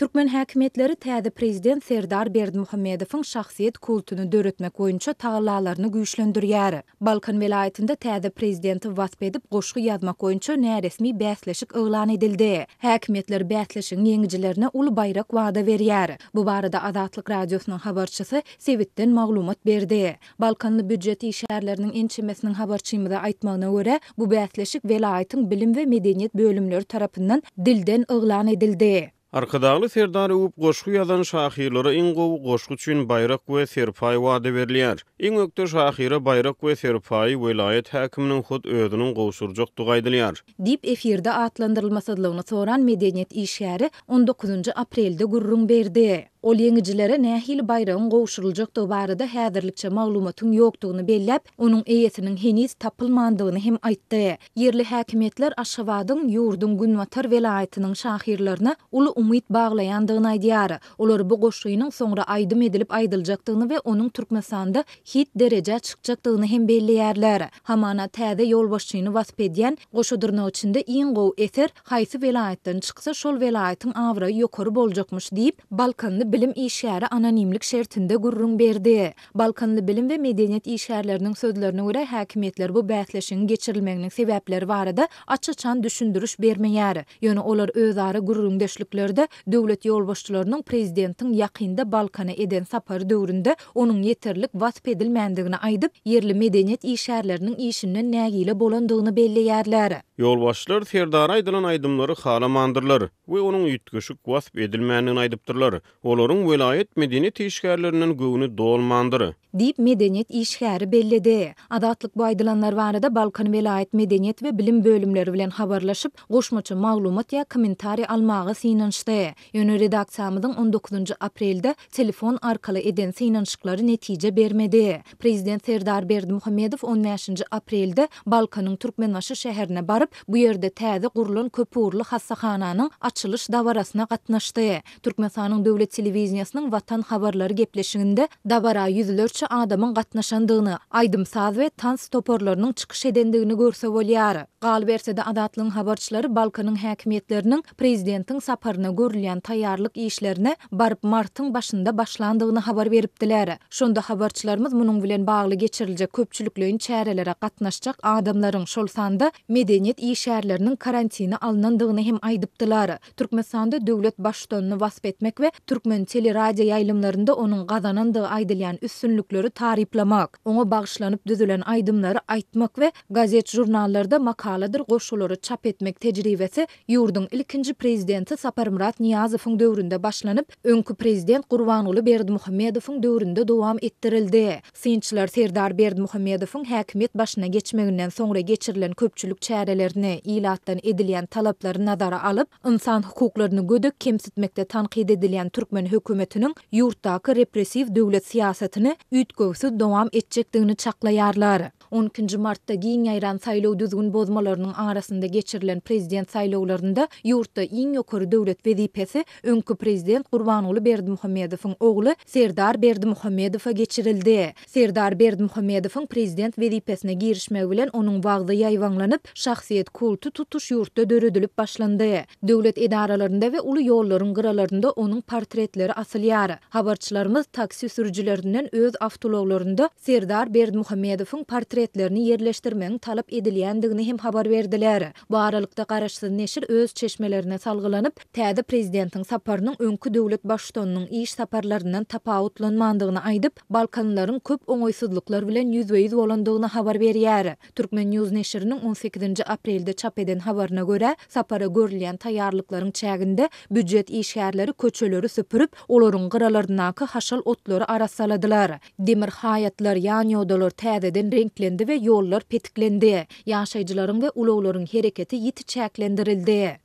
Türkmen häkimiýetleri täze prezident Serdar Berdimuhamedowyň şahsyýet kultuny döretmek boýunça tagallalaryny güýçlendirýär. Balkan welaýatynda täze prezidenti wasp edip goşgy ýazmak boýunça näresmi bäsleşik yglan edildi. Häkimiýetler bäsleşigiň ýeňijilerine uly baýrak wada berýär. Bu barada Azatlyk Radiosynyň habarçysy sebitden maglumat berdi. Balkanly býujet işgärleriniň ençemesiniň habarçymyza aýtmagyna görä, bu bäsleşik welaýatyň bilim we medeniýet bölümleri tarapyndan dilden yglan edildi. Arkadagly Serdar öwüp goşgy ýazan şahyrlara iň gowy goşgy üçin baýrak we serpaý wada berilýär. Iň ökde şahyra baýrak we serpaýy welaýat häkiminiň hut özüniň gowşurjakdygy aýdylýar. Diýip, efirde atlandyrylmasyzlygyny soran medeniýet işgäri on dokuzynjy aprelde gürrüň berdi. Ol ýeňijilere nähili baýragyň gowşuryljakdygy barada häzirlikçe maglumatyň ýokdugyny belläp, onuň eýesiniň heniz tapylmandygyny hem aýtdy. Ýerli häkimiýetler Aşgabadyň ýurduň günbatar welaýatynyň şahyrlaryna uly umyt baglaýandygyny aýdýar. Olar bu goşgynyň soňra aýdym edilip aýdyljakdygyny we onuň Türkmenistanda hit derejä çykjakdygyny hem belleýärler. Hamana täze ýolbaşçyny wasp edýän, goşa dyrnak içinde iň gowy eser haýsy welaýatdan çyksa şol welaýatyň abraýy ýokary boljakmyş diýip, balkanly bilim işgäri anonimlik şertinde gürrüň berdi. Balkanly bilim we medeniýet işgärleriniň sözlerine görä, häkimiýetler bu bäsleşigiň geçirilmeginiň sebäpleri barada aç-açan düşündiriş bermeýär. Ýöne olar özara gürrüňdeşliklerde döwlet ýolbaşçylarynyň prezidentiň ýakynda Balkana eden sapary döwründe onuň ýeterlik wasp edilmändigini aýdyp, ýerli medeniýet işgärleriniň işinden nägile bolandygyny belleýärler. Ýolbaşçylar Serdara aýdylan aýdymlary halamandyrlar we onuň üýtgeşik wasp edilmändigini aýdypdyrlar. Olaryň welaýat medeniýet işgärlerinden göwni dolmandyr. Diýip, medeniýet işgäri belledi. Azatlyk bu aýdylanlar barada Balkan welaýat medeniýet we bilim bölümleri bilen habarlaşyp, goşmaça maglumat ýa kommentariý almaga synanyşdy. Ýöne redaksiýamyzyň on dokuzynjy aprelde telefon arkaly eden synanyşyklary netije bermedi. Prezident Serdar Berdimuhamedow on bäşinji aprelde Balkanyň Türkmenbaşy şäherine baryp, bu ýerde täze gurlan köpugurly hassahananyň açylyş dabarasyna gatnaşdy. Türkmenistanyň döwlet telewideniýesiniň Watan habarlary gepleşiginde dabara ýüzlerçe adamyň gatnaşandygyny, aýdym-saz we tans toparlarynyň çykyş edendigini görse bolýar. Galyberse-de, Azatlygyň habarçylary Balkanyň häkimiýetleriniň prezidentiň saparyna görülýän taýýarlyk işlerine baryp martyň başynda başlandygyny habar beripdiler. Şonda habarçylarymyz munuň bilen bagly geçiriljek köpçülikleýin çärelere gatnaşjak adamlaryň, şol sanda medeniýet işgärleriniň karantine alnandygyny hem aýdypdylar. Türkmenistanda döwlet Baştutanyny wasp etmek we türkmen teleradioýaýlymlarynda onuň gazanandygy aýdylýan üstünlikleri taryplamak, oňa bagyşlanyp düzülen aýdymlary aýtmak we gazet-žurnallarda makaladyr goşgulary çap etmek tejribesi ýurduň ilkinji prezidenti Saparmyrat Nyýazowyň döwründe başlanyp, öňki prezident Gurbanguly Berdimuhamedowyň döwründe dowam etdirildi. Synçylar Serdar Berdimuhamedowyň häkimiýet başyna geçmeginden soňra geçirilen köpçülik çärelerini, ilatdan edilýän talaplary nazara alyp, ynsan hukuklaryny gödek kemsitmekde tankyt edilýän türkmen hökümetiniň ýurtdaky repressiw döwlet syýasatyny üýtgewsiz dowam etjekdigini çaklaýarlar. On ikinji martda giň ýaýran saýlaw düzgün bozmalarynyň arasynda geçirilen prezident saýlawlarynda ýurtda iň ýokary döwlet wezipesi öňki prezident Gurbanguly Berdimuhamedowyň ogly Serdar Berdimuhamedowa geçirildi. Serdar Berdimuhamedowyň prezident wezipesine girişmegi bilen onuň wagzy ýaýbaňlanyp, şahsyýet kulty tutuş ýurtda döredilip başlandy. Döwlet edaralarynda we uly ýollaryň gyralarynda onuň portretleri asylýar. Habarçylarymyz taksi sürüjilerinden öz awtoulaglarynda Serdar Berdimuhamedowyň portretlerini ýerleşdirmegiň talap edilýändigini hem habar berdiler. Bu aralykda, garaşsyz neşir öz çeşmelerine salgylanyp, täze prezidentiň saparynyň öňki döwlet baştutanynyň iş saparlaryndan tapawutlanmandygyny aýdyp, balkanlylaryň köp oňaýsyzlyklar bilen ýüzbe-ýüz bolandygyny habar berýär. Turkmen. News neşiriniň on sekizinji aprelde çap eden habaryna görä, sapara görülýän taýýarlyklaryň çäginde býujet işgärleri köçeleri süpürip, olaryň gyralaryndaky haşal otlary arassaladylar. Demir haýatlar, ýanýodalar täzeden reňklendi we ýollar petiklendi. Ýaşaýjylaryň we ulaglaryň hereketi ýiti çäklendirildi.